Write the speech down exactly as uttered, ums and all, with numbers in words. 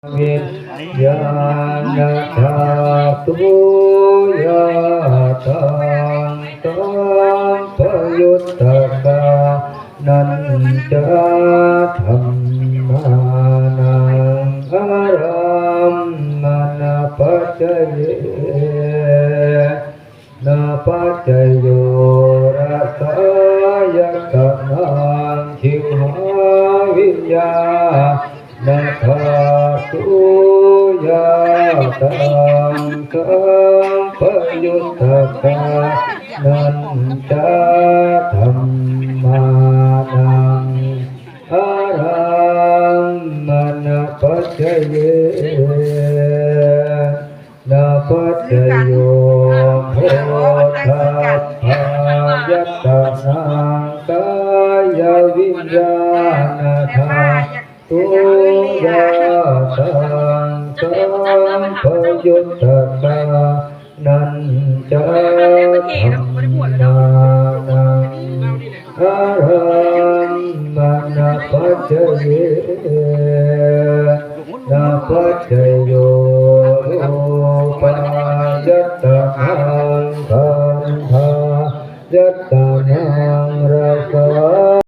viññāṇadhātuyā taṃ sampayuttakānañca dhammānaṃ ārammaṇapaccayena paccayo rasāyatanaṃ jivhāviññāṇadhātuyā taṃ sampayuttakānañca dhammānaṃ ārammaṇapaccaye na paccayo phoṭṭhabbāyatanaṃ kāyaviññāṇadhātuyā taṃ sampayuttakānañca dhammānaṃ ārammaṇapaccaye na paccayo rūpāyatanaṃ gandhāyatanaṃ rasā